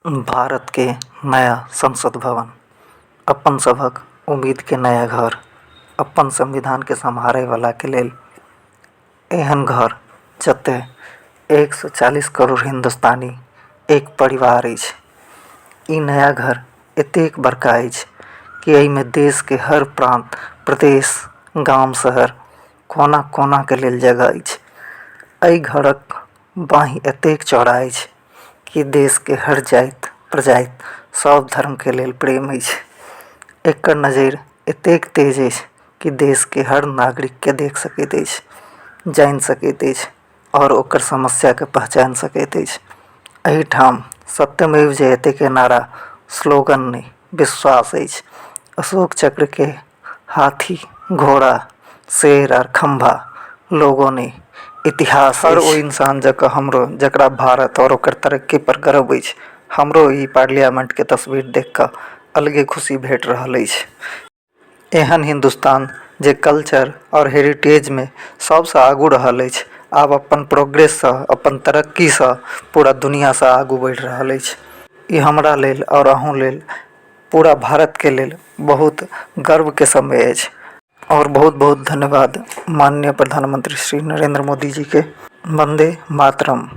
भारत के नया संसद भवन, अपन सबहक उम्मीद के नया घर, अपन संविधान के सम्हारे वाला के लेल एहन घर जते 140 करोड़ हिंदुस्तानी एक परिवार अछि। इ नया घर एतेक बड़का अछि कि ए में देश के हर प्रांत, प्रदेश, गाम, शहर कोना-कोना के लेल जगह अछि। ए घरक बाही एतेक चौड़ा अछि कि देश के हर जाएत प्रजाएत सब धर्म के लेल प्रेम अछि। एकर नजर एतेक तेज अछि कि देश के हर नागरिक के देख सकैत अछि, जान सकैत अछि और ओकर समस्या के पहचान सकैत अछि। एहि ठाम सत्यमेव जयते के नारा स्लोगन ने विश्वास अछि। अशोक चक्र के हाथी, घोड़ा, शेर आर खंभा लोगो ने इतिहास हर ओ इंसान जका हमरो जकरा भारत और ओकर तरक्की पर गर्व अछि, हमरो इ पार्लियामेंट के तस्वीर देख के अलगे खुशी भेट रहल अछि। एहन हिंदुस्तान जे कल्चर और हेरिटेज में सबसे आगू रहल अछि, आब अपन प्रोग्रेस से अपन तरक्की से पूरा दुनिया से आगू बढ़ रहल अछि। इ हमरा लेल और अहू लेल पूरा भारत के लेल बहुत गर्व के समय अछि। और बहुत-बहुत धन्यवाद माननीय प्रधानमंत्री श्री नरेंद्र मोदी जी के। वंदे मातरम।